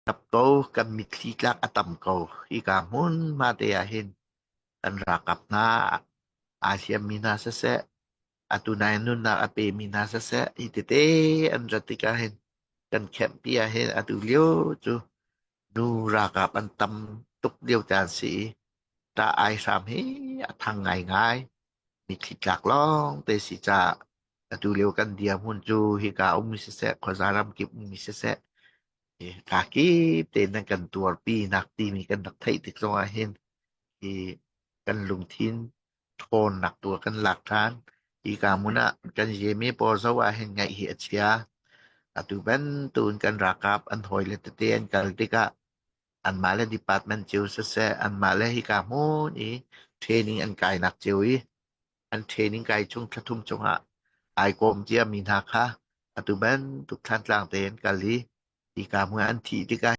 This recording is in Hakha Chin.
Tap ko, kan mitthli tlak a tam ko. Hika hmunhma te ah hin kan ralkap hna aa hliammi hna siseh, atu nai nunnak a pemi hna siseh, hi tete an rat tikah hin kan khenhpi ah hin atu lio cu nu ralkap an tam tuk lio caan si i ṭah ai hram hi a thang ngaingai. Mitthli tlak lawng te si caah atu lio kan dirhmun cu hika ummi siseh, khuaza ramkip ummi siseh, thla kip tein nan kan tuarpi nak timi kan rak theih tik zongah hin hi kan lungthin ṭhawnnak tu ah kan lak ṭhan. Hika hmun ah kan yemi pawl zoh ah hin ngaih hi a chia. Atu bantukin kan ralkap an hawile tete an kal tikah anmah le department cio siseh, anmah le hika hmun i training an kainak cio i an training kai chung thla thum chungah ai kawm ciami hna kha atu bantuk Thlantlang te an kal i hika hmun ah an thih tikah.